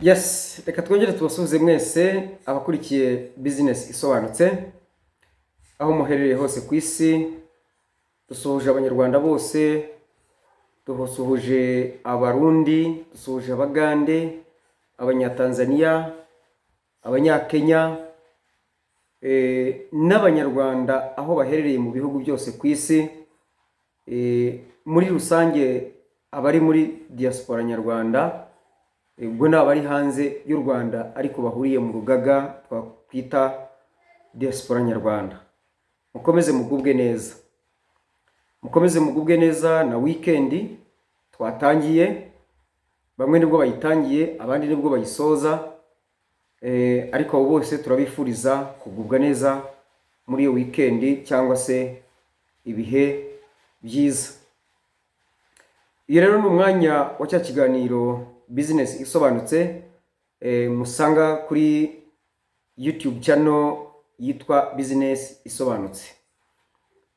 Yes, reka twongere tubasuhuze mwese abakurikiye Bizinesi Isobanutse aho muherereye hose ku isi. Dusuhuje Abanyarwanda bose, dusuhuje Abarundi, dusuhuje Abagande, Abanyatanzaniya, Abanyakenya n'Abanyarwanda aho baherereye mu bihugu byose ku isi, muri rusange abari muri diaspora nyarwanda, ubwo ni abari hanze y'u Rwanda ariko bahuriye mu rugaga twakwita diaspora nyarwanda. Mukomeze mugubwe neza, mukomeze mugubwe neza na weekend twatangiye. Bamwe nibwo bayitangiye, abandi nibwo bayisoza, ariko abo bose turabifuriza kugubwa neza muri iyo weekend cyangwa se ibihe byiza. Iyo rero ni umwanya wa cya kiganiro Bizinesi Isobanutse, musanga kuri YouTube channel yitwa Bizinesi Isobanutse.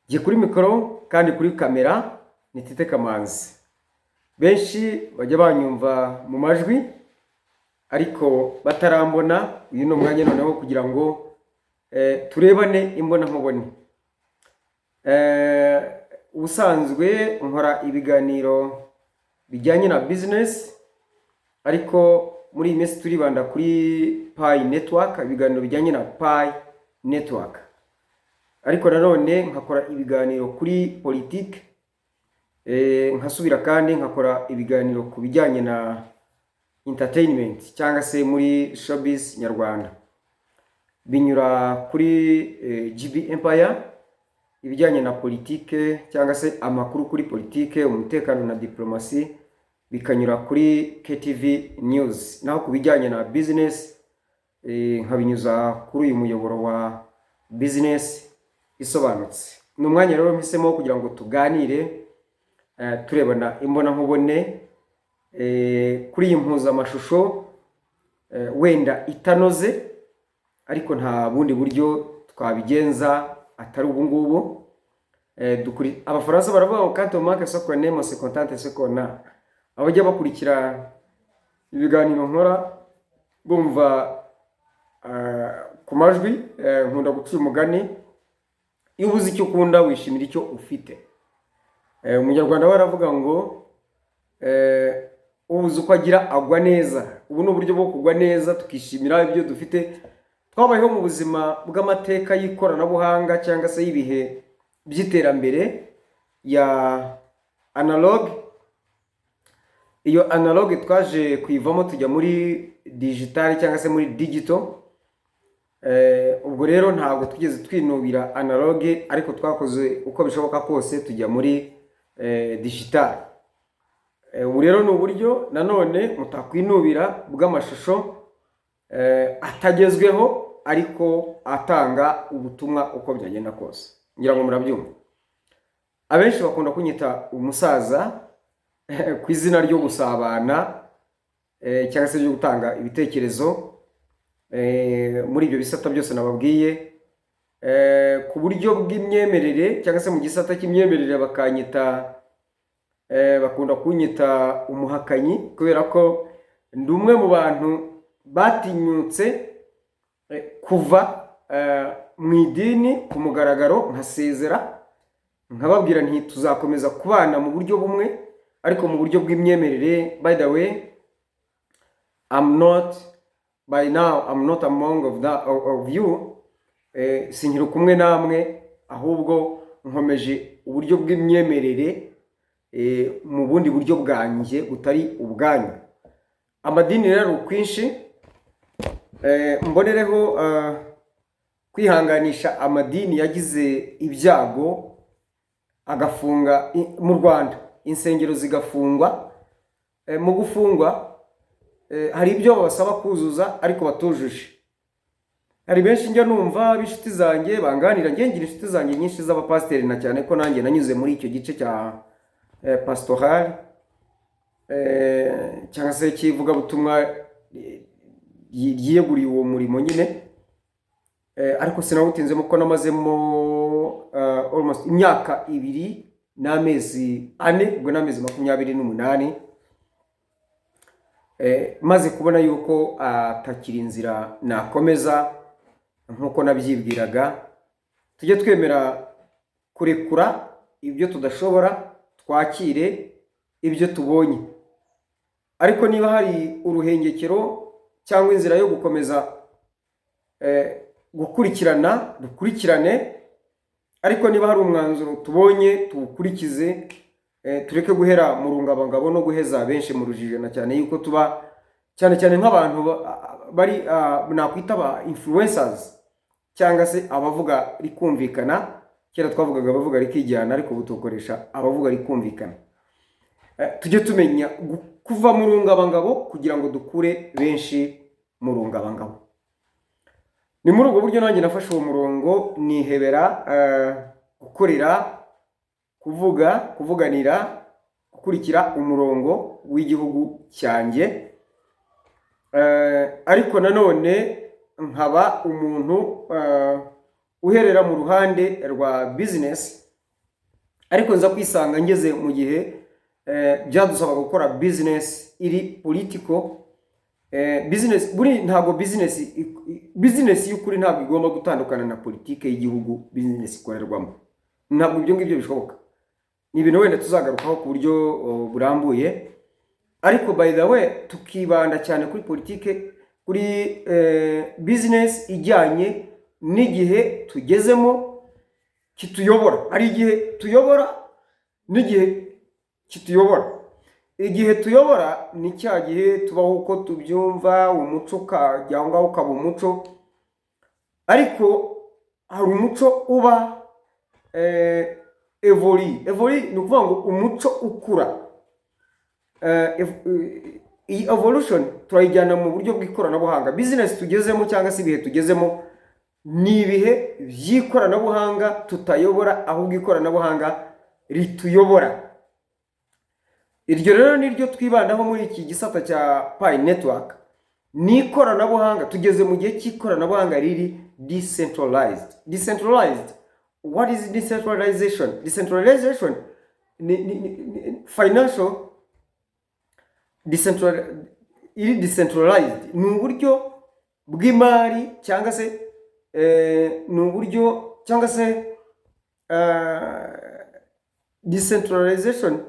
Jye kuri mikoro kandi kuri kamera ni Tite Kamanzi. Benshi bajya banyumva mu majwi ariko batarambona. Uyu ni umwanya noneho kugira ngo turebane imbonankubone. Ubusanzwe nkora ibiganiro bijyanye na bizinesi, ariko muri iyi minsi turibanda kuri Pi Network, ibiganiro bijyanye na Pi Network, ariko nanone nkakora ibiganiro kuri politiki, nkasubira kandi nkakora ibiganiro ku bijyanye na entertainment cyangwa se muri showbiz nyarwanda, binyura kuri GB Empire. Ibijyanye na politike cyangwa se amakuru kuri politike, umutekano na diplomasi bikanyura kuri KTV News, naho ku bijyanye na business nkabinyuza kuri uyu muyoboro wa Business Isobanutse. Ni umwanya rero mpisemo kugira ngo tuganire, turebana imbonankubone, kuri iyi mpuzamashusho, wenda itanoze, ariko nta bundi buryo twabigenza atari ubu ngubu. Abafaransa baravuga ngo "Quand on manque ce qu'on aime, on se contente ce qu'on a." Abajya bakurikira ibiganiro nkora bumva ku majwi, nkunda guca umugani: iyo ubuze icyo ukunda wishimira icyo ufite. Umunyarwanda we aravuga ngo ubuze uko agira agwa neza. Ubu ni uburyo bwo kugwa neza, tukishimira ibyo dufite. Twabayeho mu buzima bw'amateka y'ikoranabuhanga cyangwa se y'ibihe by'iterambere ya analogue. Iyo analogue twaje kuyivamo tujya muri digital cyangwa se muri digital. Ubwo rero ntabwo twigeze twinubira analogue, ariko twakoze uko bishoboka kose tujya muri digital. Ubu rero ni uburyo nanone mutakwinubira bw'amashusho atagezweho ariko atanga ubutumwa uko byagenda kose. Ngira ngo murabyumva. Abenshi bakunda kunyita umusaza ku izina ryo gusabana, cyangwa se ryo gutanga ibitekerezo, muri ibyo bisata byose nababwiye. Ku buryo bw'imyemerere cyangwa se mu gisata cy'imyemerere bakanyita, bakunda kunyita umuhakanyi, kubera ko ndi umwe mu bantu batinyutse kuva mu idini ku mugaragaro, nkasezera, nkababwira nti tuzakomeza kubana mu buryo bumwe ariko mu buryo bw'imyemerere. By the way, I'm not by now, I'm not among of you, sinkiri kumwe namwe, ahubwo nkomeje uburyo bw'imyemerere mu bundi buryo bwanjye butari ubwanyu. Amadini rero ari ukwinshi. Mbonereho kwihanganisha amadini yagize ibyago agafunga mu Rwanda, insengero zigafungwa. Mu gufungwa hari ibyo babasaba kuzuza ariko batujuje. Hari benshi njya numva b'inshuti zanjye banganira. Njye ngira inshuti zanjye nyinshi z'abapasiteri, na cyane ko nanjye nanyuze muri icyo gice cya pastoral, cyangwa se cy'ivugabutumwa, ryiyeguriye uwo murimo nyine. Ariko sinawutinzemo kuko namazemo almost imyaka 2 n'amezi 4, ubwo n'amezi 28. Maze kubona yuko atakiri inzira nakomeza nk'uko nabyibwiraga. Tujye twemera kurekura ibyo tudashobora, twakire ibyo tubonye. Ariko niba hari uruhengekero cyangwa inzira yo gukomeza gukurikirana, dukurikirane. Ariko niba hari umwanzuro tubonye, tuwukurikize, tureke guhera mu rungabangabo no guheza benshi mu rujijo, na cyane yuko tuba cyane cyane nk'abantu bari nakwita aba influencers cyangwa se abavuga rikumvikana. Kera twavugaga abavuga rikijyana, ariko ubu tukoresha abavuga rikumvikana. Tujye tumenya kuva mu rungabangabo kugira ngo dukure benshi mu rungabangabo. Ni muri ubwo buryo nanjye nafashe uwo murongo, nihebera gukorera, kuvuga, kuvuganira, gukurikira umurongo w'igihugu cyanjye. Ariko nanone nkaba umuntu uherera mu ruhande rwa business. Ariko nza kwisanga ngeze mu gihe byadusabaga gukora business iri political business. Buri ntabwo business y'ukuri ntabwo igomba gutandukana na politike y'igihugu business ikorerwamo. Ntabwo ibyo ngibyo bishoboka. Ni ibintu wenda tuzagarukaho ku buryo burambuye. Ariko by the way, tukibanda cyane kuri politike, kuri business ijyanye n'igihe tugezemo kituyobora. Hari igihe tuyobora n'igihe kituyobora. Igihe tuyobora ni cya gihe tubaho uko tubyumva, umuco ukajya aho ngaho ukaba umuco. Ariko hari umuco uba évolue. Ni ukuvuga ngo umuco ukura. Iyi evolution turayijyana mu buryo bw'ikoranabuhanga. Business tugezemo cyangwa se ibihe tugezemo ni ibihe by'ikoranabuhanga tutayobora, ahubwo ikoranabuhanga rituyobora. Iryo rero ni ryo twibandaho muri iki gisata cya Pi Network, ni ikoranabuhanga. Tugeze mu gihe cy'ikoranabuhanga riri decentralized. Decentralized, what is decentralization? Decentralization ni financial iri decentralized, ni uburyo bw'imari cyangwa se ni uburyo cyangwa se decentralization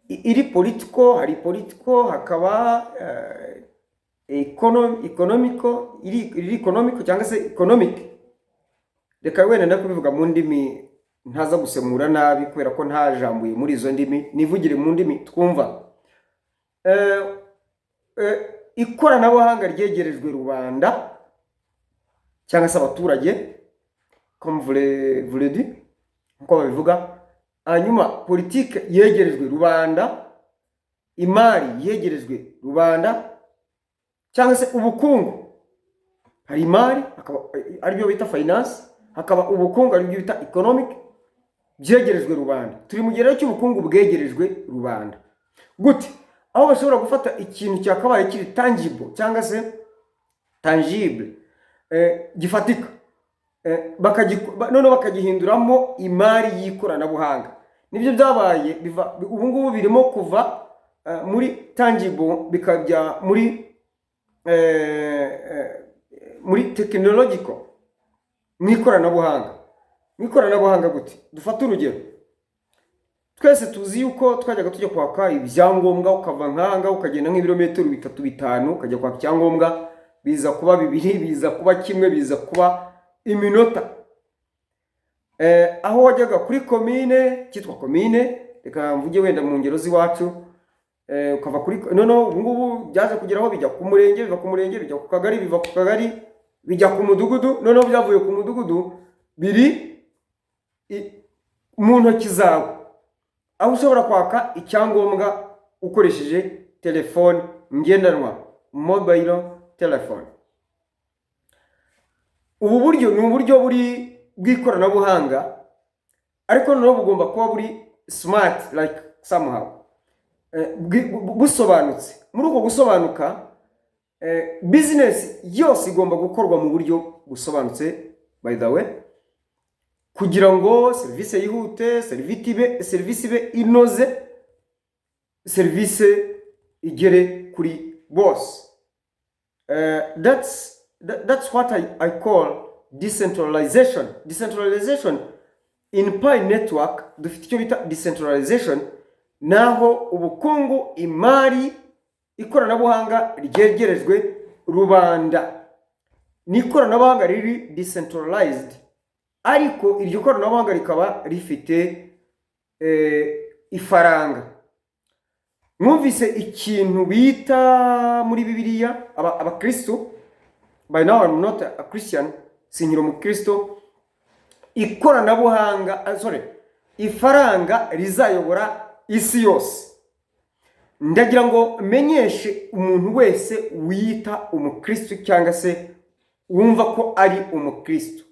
iri political. Hari political, hakaba economical, iri economical cyangwa se economic. Reka wenda ndakubivuga mu ndimi ntaza gusemura nabi, kubera ko ntajambuye muri izo ndimi, nivugire mu ndimi twumva. Ikoranabuhanga ryegerejwe rubanda cyangwa se abaturage, comme vous le dit, nkuko babivuga. Hanyuma politike yegerejwe rubanda, imari yegerejwe rubanda cyangwa se ubukungu. Hari imari, hakaba aribyo bita finance, hakaba ubukungu aribyo bita economic, byegerejwe rubanda. Turi mu gihe rero cy'ubukungu bwegerejwe rubanda. Gute? Aho bashobora gufata ikintu cyakabaye kiri tangible cyangwa se tangible, gifatika, noneho bakagihinduramo imari y'ikoranabuhanga. Nibyo byabaye biva ubu ngubu birimo kuva muri tangible bikajya muri technological, mu ikoranabuhanga. Mu ikoranabuhanga gute? Dufate urugero. Twese tuzi yuko twajyaga tujya kwaka ibyangombwa, ukava nk'aha ukagenda nk'ibirometero 3, 5, ukajya kwaka icyangombwa. Biza kuba 2, biza kuba 1, biza kuba iminota. Aho wajyaga kuri komine, cyitwa komine, reka mvuge wenda mu ngero z'iwacu, ukava kuri, noneho ubu ngubu byaje kugeraho bijya ku murenge, biva ku murenge bijya ku kagari, biva ku kagari bijya ku mudugudu. Noneho byavuye ku mudugudu biri mu ntoki zawe, aho ushobora kwaka icyangombwa ukoresheje telefone ngendanwa, mobile telephone. Ubu buryo ni uburyo buri bw'ikoranabuhanga, ariko noneho bugomba kuba buri smart, like somehow busobanutse. Muri uko gusobanuka, business yose igomba gukorwa mu buryo busobanutse, by the way, kugira ngo serivisi yihute, serivisi ibe inoze. Serivisi igere kuri bose. That's what I call decentralization. Decentralization in Pi Network, dufite icyo bita decentralization, naho ubukungu, imari, ikoranabuhanga ryegerejwe rubanda. Ni ikoranabuhanga riri decentralized, ariko iryo koranabuhanga rikaba rifite ifaranga. Mwumvise ikintu bita muri Bibiliya, abakristo, by now I'm not a Christian, sinkiri umukristo, ikoranabuhanga, sorry, ifaranga rizayobora isi yose. Ndagira ngo menyeshe umuntu wese wiyita umukristo cyangwa se wumva ko ari umukristo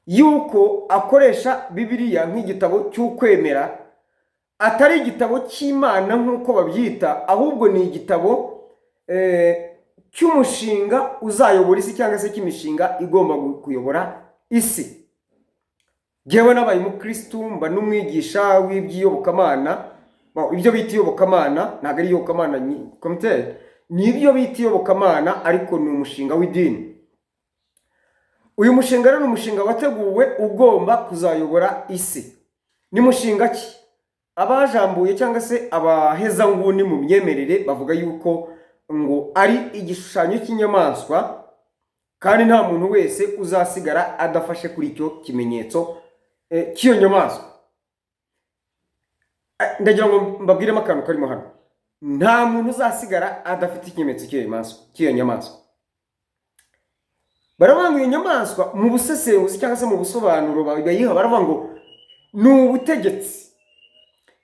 yuko akoresha Bibiliya nk'igitabo cy'ukwemera, atari igitabo cy'Imana nk'uko babyita, ahubwo ni igitabo cy'umushinga uzayobora isi cyangwa se cy'imishinga igomba kuyobora isi. Njyewe nabaye umukristo, mba n'umwigisha w'iby'iyobokamana. Bon, ibyo bita iyobokamana ntabwo ari iyobokamana komite, ni ibyo bita iyobokamana, ariko ni umushinga w'idini. Uyu mushinga rero ni umushinga wateguwe ugomba kuzayobora isi. Ni mushinga ki? Abajambuye cyangwa se abahezanguni mu myemerere bavuga yuko ngo ari igishushanyo cy'inyamaswa, kandi nta muntu wese uzasigara adafashe kuri icyo kimenyetso cy'iyo nyamaswa. Ndagira ngo mbabwiremo akantu karimo hano. Nta muntu uzasigara adafite ikimenyetso cy'iyo nyamaswa. Baravuga ngo iyo nyamaswa, mu busesenguzi cyangwa se mu busobanuro bayiha, baravuga ngo ni ubutegetsi.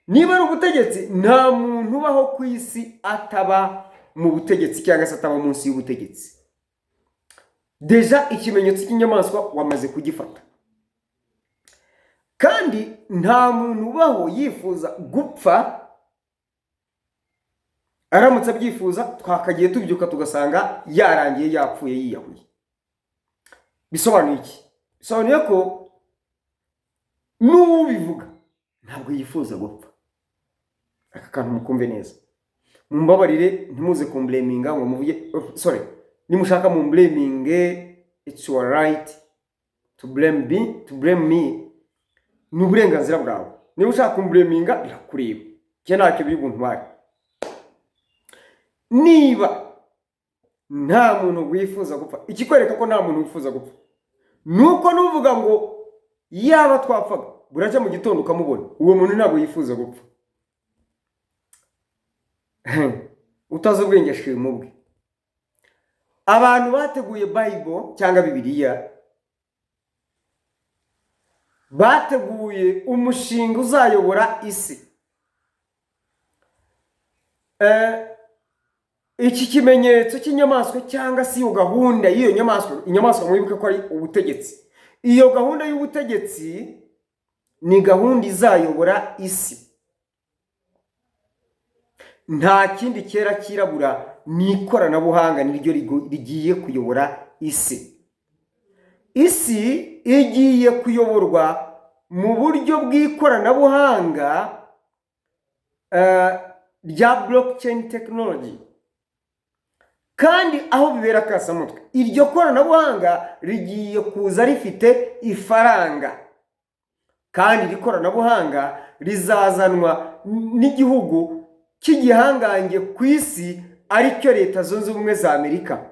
Niba ari ubutegetsi, nta muntu ubaho ku isi ataba mu butegetsi cyangwa se ataba munsi y'ubutegetsi. Déjà ikimenyetso cy'inyamaswa wamaze kugifata. Kandi nta muntu ubaho yifuza gupfa. Aramutse abyifuza, twakagiye tubyuka tugasanga yarangiye, yapfuye, yiyahuye. Bisobanuye iki? Bisobanuye ko n'ubivuga ntabwo yifuza gupfa. Aka kantu mukumve neza. Mumbabarire, ntimuze kumblaminga ngo muvuge, oh, sorry, nimushaka mumblaminge, it's your right to blame me, to blame me, ni uburenganzira bwawe. Niba ushaka kumblaminga, birakureba, njye ntacyo biri buntware. Niba nta muntu wifuza gupfa, ikikwereka ko nta muntu wifuza gupfa nuko nuvuga ngo yaba twapfaga, buracya mu gitondo ukamubona, uwo muntu ntabwo yifuza gupfa. Utazi ubwenge ashima ubwe. Abantu bateguye Bible cyangwa Bibiliya bateguye umushinga uzayobora isi. Iki kimenyetso cy'inyamaswa cyangwa se iyo gahunda y'iyo nyamaswa, inyamaswa mwibuke ko ari ubutegetsi, iyo gahunda y'ubutegetsi ni gahunda izayobora isi. Nta kindi cyera cyirabura, ni ikoranabuhanga, niryo rigiye kuyobora isi. Isi igiye kuyoborwa mu buryo bw'ikoranabuhanga rya blockchain technology. Kandi aho bibera akasamutwe, iryo koranabuhanga rigiye kuza rifite ifaranga, kandi iri koranabuhanga rizazanwa n'igihugu cy'igihangange ku isi, aricyo Leta Zunze Ubumwe za Amerika.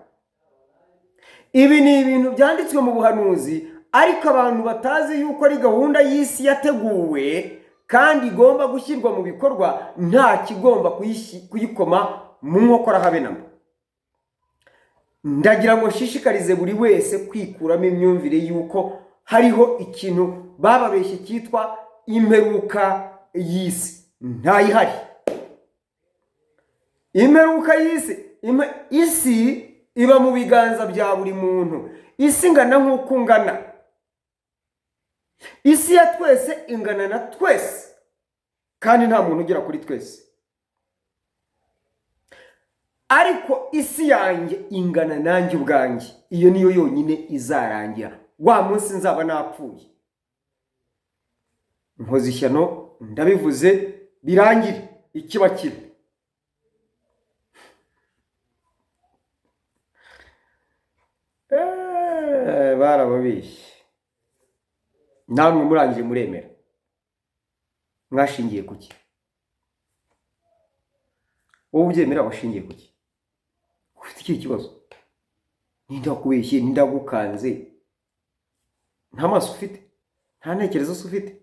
Ibi ni ibintu byanditswe mu buhanuzi, ariko abantu batazi yuko ari gahunda y'isi yateguwe kandi igomba gushyirwa mu bikorwa, nta kigomba kuyikoma mu nkokora habe namba. Ndagira ngo nshishikarize buri wese kwikuramo imyumvire y'uko hariho ikintu bababeshye cyitwa imperuka y'isi. Ntayihari imperuka y'isi. Isi iba mu biganza bya buri muntu. Isi ingana nk'uko ungana. Isi ya twese ingana na twese, kandi nta muntu ugera kuri twese. Ariko isi yanjye ingana nanjye ubwanjye, iyo niyo yonyine izarangira wa munsi nzaba napfuye. Nkoze ishyano, ndabivuze, birangire. Ikiba kibi. Barababeshye, namwe murangije muremera. Mwashingiye kuki? Wowe ubyemera washingiye kuki? Ufite ikihe kibazo? Ninde wakubeshye? Ninde wagukanze? Nta maso ufite? Nta ntekerezo se ufite?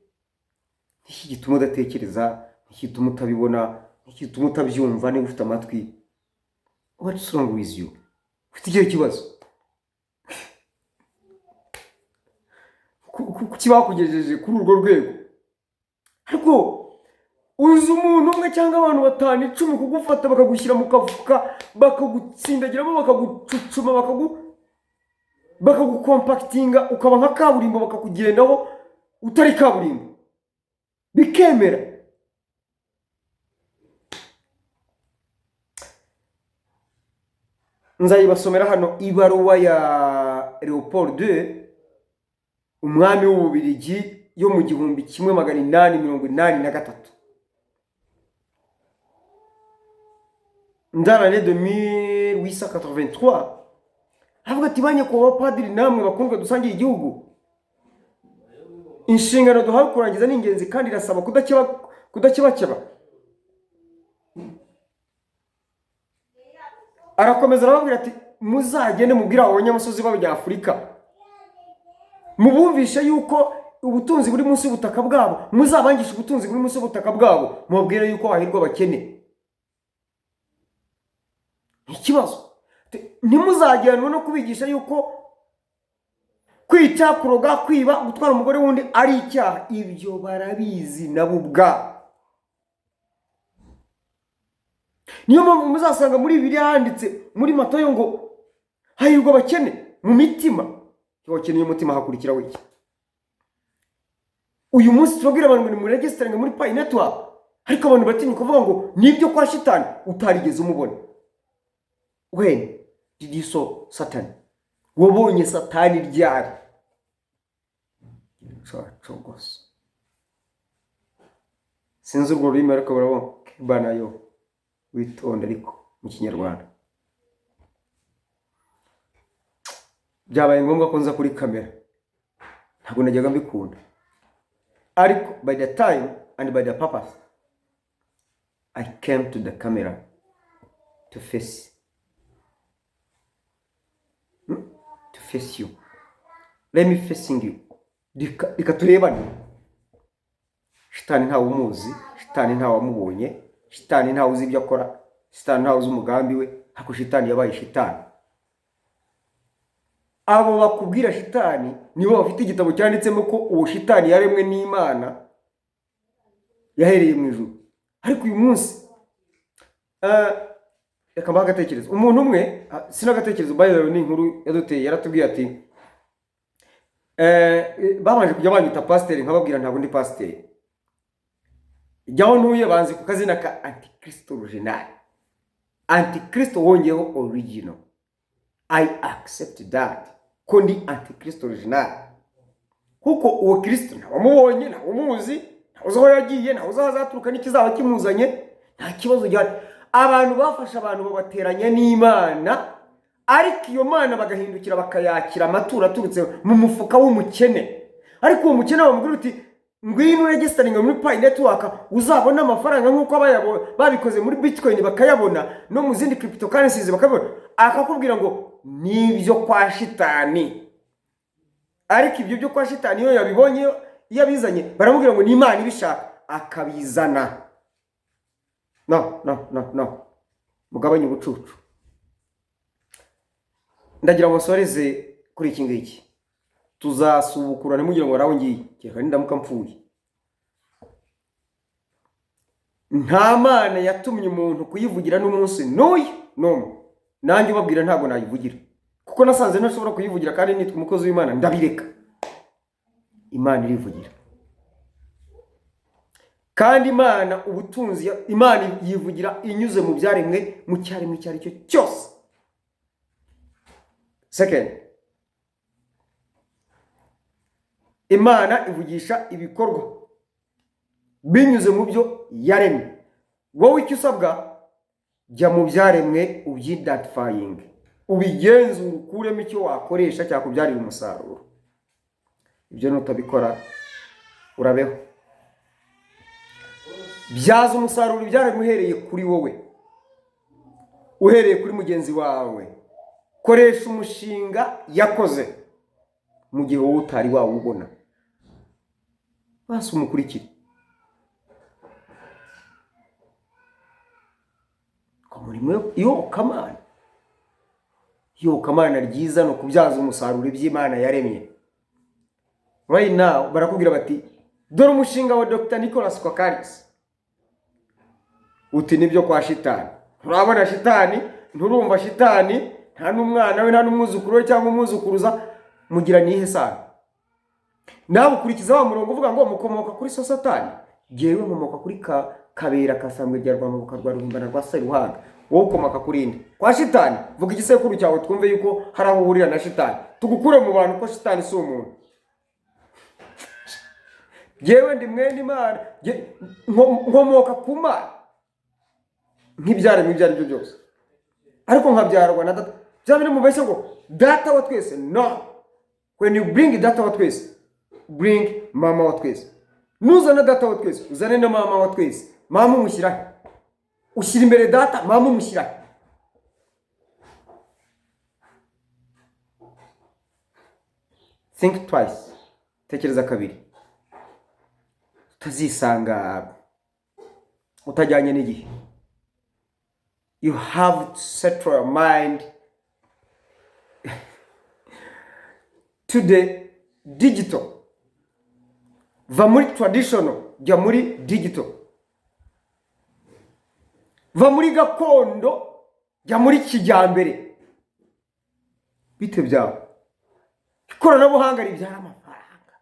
Iki gituma udatekereza, iki gituma utabibona, iki gituma utabyumva niba ufite amatwi? What's wrong with you? Ufite ikihe kibazo? Kuki bakugejeje kuri urwo rwego? Ariko uzi umuntu umwe cyangwa abantu batanu, 10 kugufata bakagushyira mu kafuka, bakagutsindagiramo, bakagucucuma, bakagukompakitinga, ukaba nka kaburimbo, bakakugendaho utari kaburimbo, bikemera. Nzayibasomera hano ibaruwa ya Leopold II, umwami w'Ububirigi, yo mu 1883. Dans l'année de 1883, avuga ati: ba nyakubahwa padiri namwe bakundwa dusangiye igihugu, inshingano duhawe kurangiza ni ingenzi kandi irasaba kudakebakeba. Arakomeza arababwira ati: muzagende mubwire abo banyamusozi b'Abanyafurika, mubumvishe yuko ubutunzi buri munsi y'ubutaka bwabo, muzabangishe ubutunzi buri munsi y'ubutaka bwabo, mubabwire yuko hahirwa abakene. Ikibazo, ntimuzajyanwe no kubigisha yuko kwica, kuroga, kwiba, gutwara umugore wundi ari icyaha. Ibyo barabizi nabo ubwabo. Niyo mpamvu muzasanga muri Bibiliya handitse muri Matayo ngo hahirwa abakene mu mitima. Iyo wakeneye umutima hakurikiraho iki? Uyu munsi turabwira abantu ngo nimuregisitaringe muri Pi Network, ariko abantu batinya kuvuga ngo nibyo kwa shitani utarigeze umubona. When did you saw Satan? Wabonye Satani ryari? Cogose. Sinzi urwo rurimi, ariko barabona keba nayo witonda, ariko mu Kinyarwanda byabaye ngombwa ko nza kuri kamera. Ntabwo najyaga mbikunda, ariko by the time and by the purpose I came to the camera to face, To face you. Let me facing you. Reka turebane. Shitani ntawe umuzi, shitani ntawe wamubonye, shitani ntawe uzi ibyo akora, shitani ntawe uzi umugambi we, ariko shitani yabaye shitani. Abo bakubwira shitani nibo bafite igitabo cyanditsemo ko uwo shitani yaremwe n'Imana, yahereye mu ijuru. Ariko uyu munsi, reka mbahe agatekerezo. Umuntu umwe, sinagatekerezo, by the way, ni inkuru yaduteye, yaratubwiye ati babanje kujya banyita pasiteri, nkababwira ntabwo ndi pasiteri. Jyaho ntuye banzi ku kazina ka Antikristo original, Antikristo wongeyeho original. I accept that ko ndi Antikristo original, kuko uwo Kristo ntawamubonye, ntawumuzi, ntawuzi aho yagiye, ntawuzi aho azaturuka n'ikizaba kimuzanye. Nta kibazo gihari. Abantu bafashe abantu babateranya n'Imana, ariko iyo Mana bagahindukira bakayakira amaturo aturutse mu mufuka w'umukene. Ariko uwo mukene bamubwira uti: ngwino uregisteringa muri Pi Network, uzabona amafaranga nk'uko babikoze muri Bitcoin bakayabona, no mu zindi cryptocurrencies bakabona, akakubwira ngo nibyo kwa shitani. Ariko ibyo byo kwa shitani iyo yabibonye, iyo abizanye, baramubwira ngo ni Imana ibishaka, akabizana. No, no, no, no, mugabanye ubucucu. Ndagira ngo nsoreze kuri iki ngiki. Tuzasubukura, ntimugire ngo haraho ngiye, kereka nindamuka mpfuye. Nta Mana yatumye umuntu kuyivugira n'umunsi n'uyu n'umwe. Nanjye ubabwira ntabwo nayivugira, kuko nasanze ntashobora kuyivugira kandi nitwa umukozi w'Imana, ndabireka. Imana irivugira. Kandi Imana ubutunzi, Imana yivugira inyuze mu byaremwe, mu cyaremwe icyo ari cyo cyose. Second, Imana ivugisha ibikorwa binyuze mu byo yaremye. Wowe icyo usabwa, jya mu byaremwe, ubyidentifyinge, ubigenzure, ukuremo icyo wakoresha cyakubyarira umusaruro. Ibyo nutabikora, urabeho. Byaza umusaruro ibyaremwe uhereye kuri wowe, uhereye kuri mugenzi wawe. Koresha umushinga yakoze mu gihe wowe utari wawubona, basi umukurikire ku murimo iyobokamana. Iyobokamana ryiza ni ukubyaza umusaruro iby'Imana yaremye. Right now barakubwira bati: "Dore umushinga wa Dr Nicolas Kokkalis." Uti: "Nibyo kwa shitani." Nturabona shitani, nturumva shitani, nta n'umwana we, nta n'umwuzukuru we cyangwa umwuzukuruza mugira nihe sano. Nawe ukurikiza wa murongo uvuga ngo mukomoka kuri so Satani. Jyewe nkomoka kuri ka Kabera Kasambwe rya Rwamabuka rwa Ruhimbana rwa Seruhanga. Wowe ukomoka kuri nde? Kwa shitani? Vuga igisekuru cyawe twumve yuko hari aho uhurira na shitani, tugukure mu bantu, ko shitani si umuntu. Jyewe ndi mwene Imana. Nkomoka ku Mana nk'ibyaremwe ibyo ari byo byose, ariko nkabyarwa na data. Bya biri mubeshya ngo data wa twese, no. When you bring data wa twese, bring mama wa twese. Nuzana data wa twese, uzane na mama wa twese. Mama umushyira he? Ushyira imbere data, mama umushyira he? Think twice, tekereza kabiri, utazisanga utajyanye n'igihe. You have to settle your mind to the digital. Va muri traditional, jya muri digital. Va muri gakondo, jya muri kijyambere. Bite byawe? Ikoranabuhanga ribyara amafaranga.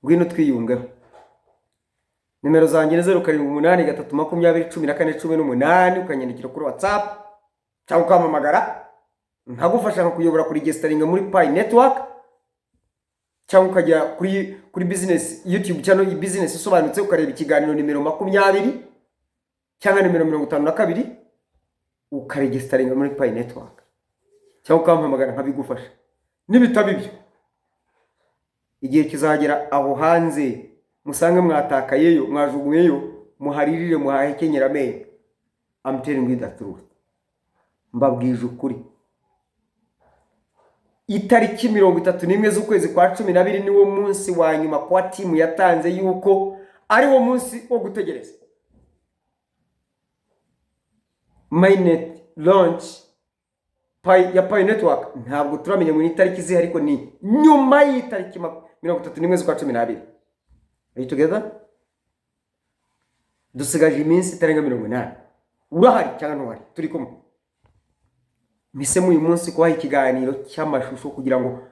Ngwino twiyungeho. Nimero zanjye ni 0783201418, ukanyandikira kuri WhatsApp cyangwa ukampamagara, nkagufasha, nkakuyobora kuregisteringa muri Pi Network, cyangwa ukajya kuri business YouTube channel, iyi business isobanutse, ukareba ikiganiro nimero 20 cyangwa nimero 52, ukaregisteringa muri Pi Network, cyangwa ukampamagara nkabigufasha. Nibitaba ibyo, igihe kizagera aho hanze musange mwatakayeyo, mwajugunyeyo, muharirire, muhahekenyera amenyo. I'm telling you the truth, mbabwije ukuri. Itariki 31 z'ukwezi kwa 12 niwo munsi wa nyuma kwa team yatanze yuko ari wo munsi wo gutegereza mainnet launch Pi ya Pi Network. Ntabwo turamenya ngo ni itariki izihe, ariko ni nyuma y'itariki 31 z'ukwa 12. Are you together? Dusigaje iminsi itarenga 80. Urahari cyangwa ntuhari? Turi kumwe. Mpisemo uyu munsi kubaha ikiganiro cy'amashusho kugira ngo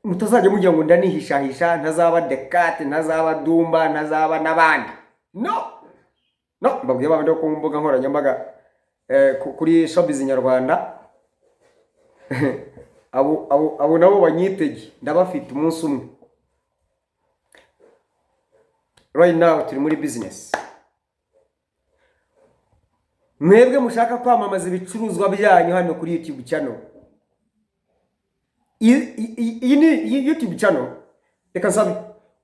mutazajya mugira ngo ndanihishahisha, ntazaba Dekate, ntazaba Dumba, ntazaba n'abandi. No, no, mbabwiye babandi bo ku mbuga nkoranyambaga, kuri showbiz nyarwanda, abo nabo banyitege, ndabafite umunsi umwe. Right now turi muri business. Mwebwe mushaka kwamamaza ibicuruzwa byanyu hano kuri YouTube channel, iyi ni iyi YouTube channel. Reka nsabe,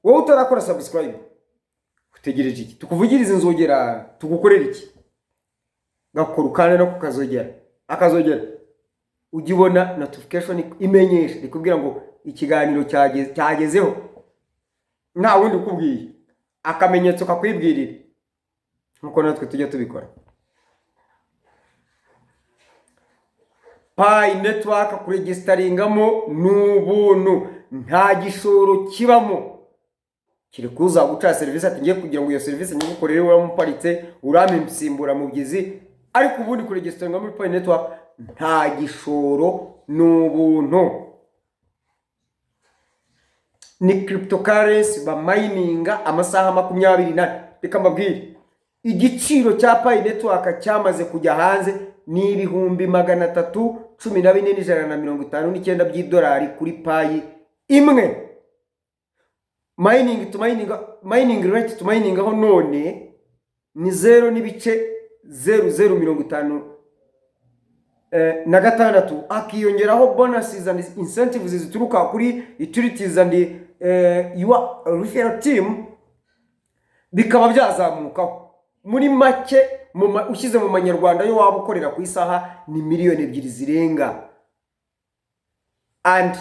wowe utarakora subscribe, utegereje iki? Tukuvugirize inzogera? Tugukorera iki? Gakora ukande no kukazogera, akazogera, ujye ubona notification imenyesha rikubwira ngo ikiganiro cyagezeho, nta wundi ukubwiye, akamenyetso kakwibwirira, nkuko natwe tujya tubikora. Pi Network kuregisteringamo ni ubuntu, nta gishoro kibamo. Kiri kuza guca serivisi ati ngiye kugira ngo iyo serivisi nyigukorere, uramuparitse, urampa insimburamubyizi. Ariko ubundi kuregisteringa muri Pi Network nta gishoro, ni ubuntu. Ni cryptocurrency bamayininga amasaha 24. Reka mbabwire, igiciro cya Pi Network cyamaze kujya hanze ni 314,159 by'idolari kuri Pi imwe. Mining to mining, mining rate to mining aho none ni 0.0056, hakiyongeraho bonuses and incentives zituruka kuri utilities and your referral team, bikaba byazamukaho. Muri make, ushyize mu manyarwanda, yo waba ukorera ku isaha ni miliyoni 2 zirenga. And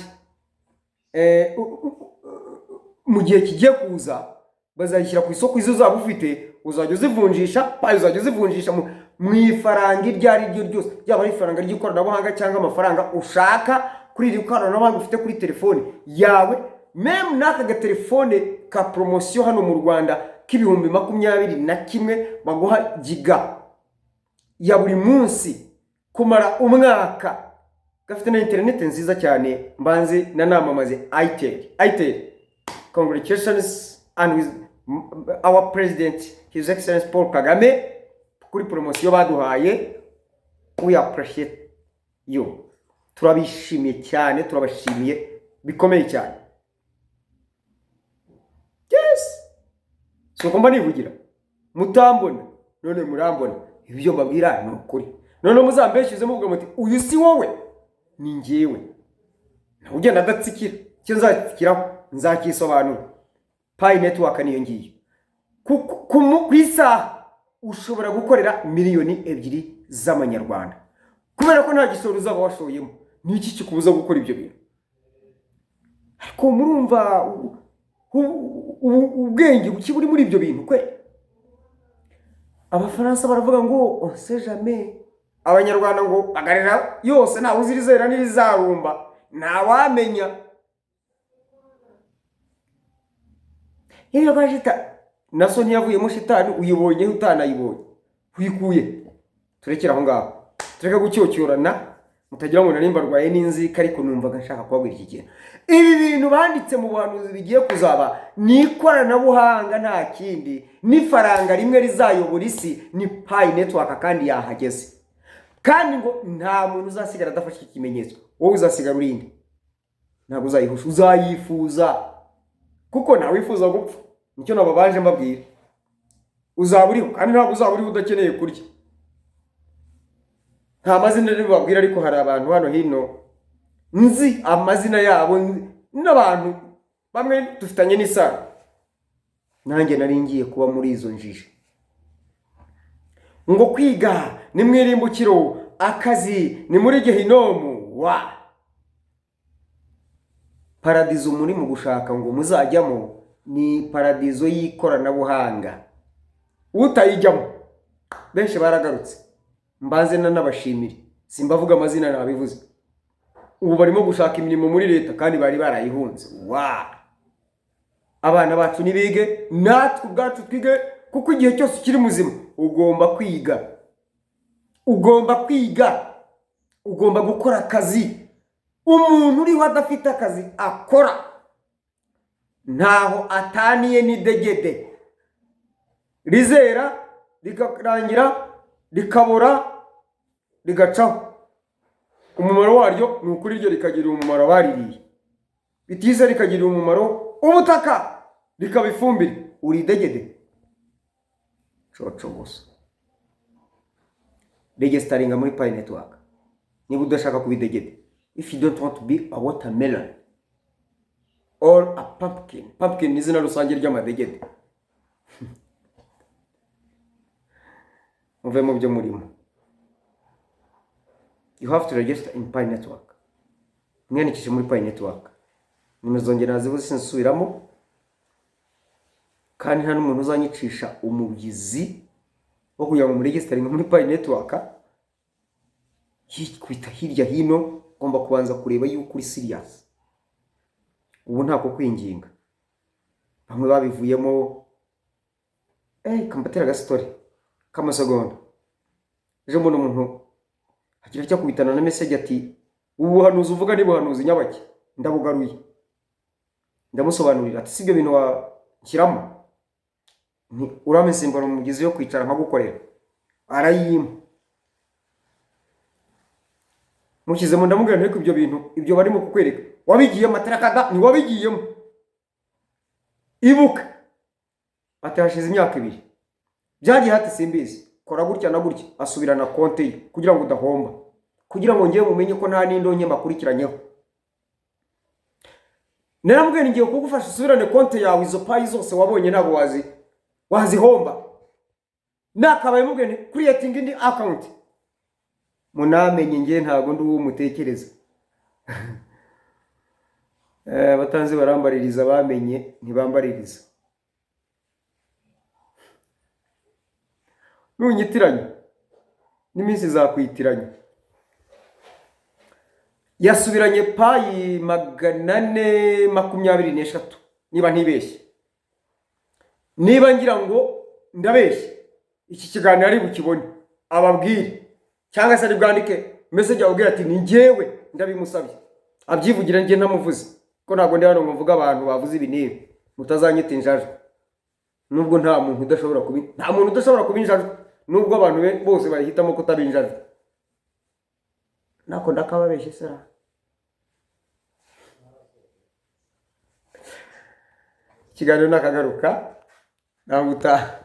mu gihe kigiye kuza bazayishyira ku isoko. Izo uzaba ufite uzajya uzivunjisha Pi, uzajya uzivunjisha mu ifaranga iryo ari ryo ryose, ryaba ari ifaranga ry'ikoranabuhanga cyangwa amafaranga ushaka kuri iri koranabuhanga ufite kuri telefone yawe. Même n'aka gatelefone ka poromosiyo hano mu Rwanda k'21,000 baguha giga ya buri munsi kumara umwaka, gafite na interineti nziza cyane. Mbanze nanamamaze Itel. Itel, congratulations, and with our president, His Excellence Paul Kagame, kuri poromosiyo baduhaye. We appreciate you, turabishimiye cyane, turabashimiye bikomeye cyane. Yes, si uko mba nivugira mutambona, none murambona. Ibyo mbabwira ni ukuri. None muzambeshyuze muvuga muti: "Uyu si wowe, ni njyewe." Ntawe ugenda adatsikira. Icyo nzatsikiraho nzakisobanura. Pi Network niyo ngiyo. Ku isaha ushobora gukorera miliyoni 2 z'amanyarwanda, kubera ko nta gishoro uzaba washoyemo. Ni iki kikubuza gukora ibyo bintu? Ariko murumva ubwenge buki buri muri ibyo bintu kwe? Abafaransa baravuga ngo "On sait jamais", Abanyarwanda ngo bagarira yose, ntawe uzi irizera n'irizarumba, ntawamenya. Iyo shita naso ntiyavuyemo shitani, uyibonyeho utanayibonye uyikuye. Turekere aho ngaho, tureke gucyocyorana, mutagira ngo narimba arwaye n'inzika. Ariko numvaga nshaka kubabwira iki kintu. Ibi bintu banditse mu buhanuzi bigiye kuzaba ni ikoranabuhanga, nta kindi, n'ifaranga rimwe rizayobora isi ni Pi Network, kandi yahageze. Kandi ngo nta muntu uzasigara adafashe iki kimenyetso. Wowe uzasigara urinde, ntabwo uzayihusha, uzayifuza, kuko ntawe wifuza gupfa. Nicyo nababanje mbabwira. Uzaba uriho, kandi ntabwo uzaba uriho udakeneye kurya. Nta mazina babwira, ariko hari abantu hano hino nzi amazina yabo n'abantu bamwe dufitanye n'isano. Nanjye nari ngiye kuba muri izo njiji ngo kwiga ni mu irimbukiro, akazi ni muri gehinomu. Wa paradizo muri mu gushaka ngo muzajyamo ni paradizo y'ikoranabuhanga, utayijyamo benshi baragarutse. Mbanze nanabashimire, simbavuga amazina, nabivuze. Ubu barimo gushaka imirimo muri leta kandi bari barayihunze. Wa abana bacu nibige, natwe ubwacu twige, kuko igihe cyose ukiri muzima ugomba kwiga, ugomba kwiga, ugomba gukora akazi. Umuntu uriho adafite akazi akora ntaho ataniye n'idegede rizera rikarangira, rikabora, rigacaho. Umumaro waryo ni ukuri ryo rikagirira umumaro abaririye, bitize rikagirira umumaro ubutaka, rikaba ifumbire. Uri idegede coco gusa. Registeringa muri Pi Network niba udashaka kuba idegede. If you don't want to be a watermelon or a pumpkin. Pumpkin ni izina rusange ry'amadegede. Muve mu byo murimo. You have to register in Pi Network. Mwiyandikishe muri Pi Network. Nimero zongera nazivuze, sinsubiramo, kandi nta n'umuntu uzanyicisha umubyizi wo kugira ngo muregisteringe muri Pi Network. Yikubita hirya hino, ugomba kubanza kureba yuko uri serious. Ubu nta kwinginga, bamwe babivuyemo. Kambatera agastori k'amasegonda. Ejo mbona umuntu agira icyo akubitana na message ati: "Ubu buhanuzi uvuga ni buhanuzi nyabaki?" Ndabugaruye, ndamusobanurira ati: "Si ibyo bintu washyiramo, uramesimbura umugezi yo kwicara nkagukorera." Arayimpa, mushyizemo, ndamubwira nti: "Ibyo bintu, ibyo barimo kukwereka wabigiyemo?" Atarakada, ntiwabigiyemo? Ibuka. Ati: "Hashize imyaka 2." Byagiye hati simbizi. Kora gutya na gutya, asubirana konti ye kugira ngo udahomba, kugira ngo ngewe mumenye ko nta n'indonke mbakurikiranyeho. Naramubwiye, ngiye kugufasha usubirane konti yawe, izo Pi zose wabonye ntabwo wazihomba. Nakabaye mubwiye nti creating indi account. Munamenye ngewe ntabwo ndi uwo mutekereza. Abatanzi barambaririza, bamenye ntibambaririza. Nunyitiranya n'iminsi izakwitiranya. Yasubiranye Pi 423 niba ntibeshye. Niba ngira ngo ndabeshye, iki kiganiro ari bukibone ababwire, cyangwa se ari bwandike message ababwire ati ni njyewe ndabimusabye, abyivugire njye ntamuvuze, ko ntabwo ndi hano ngo mvuge abantu bavuze ibi n'ibi, mutazanyita injajwa. Nubwo nta muntu udashobora kuba injajwa, nubwo abantu bose bahitamo kutaba injajwa. Nako ndakababeshye sera. Ikiganiro nakagaruka, ntabwo utaha.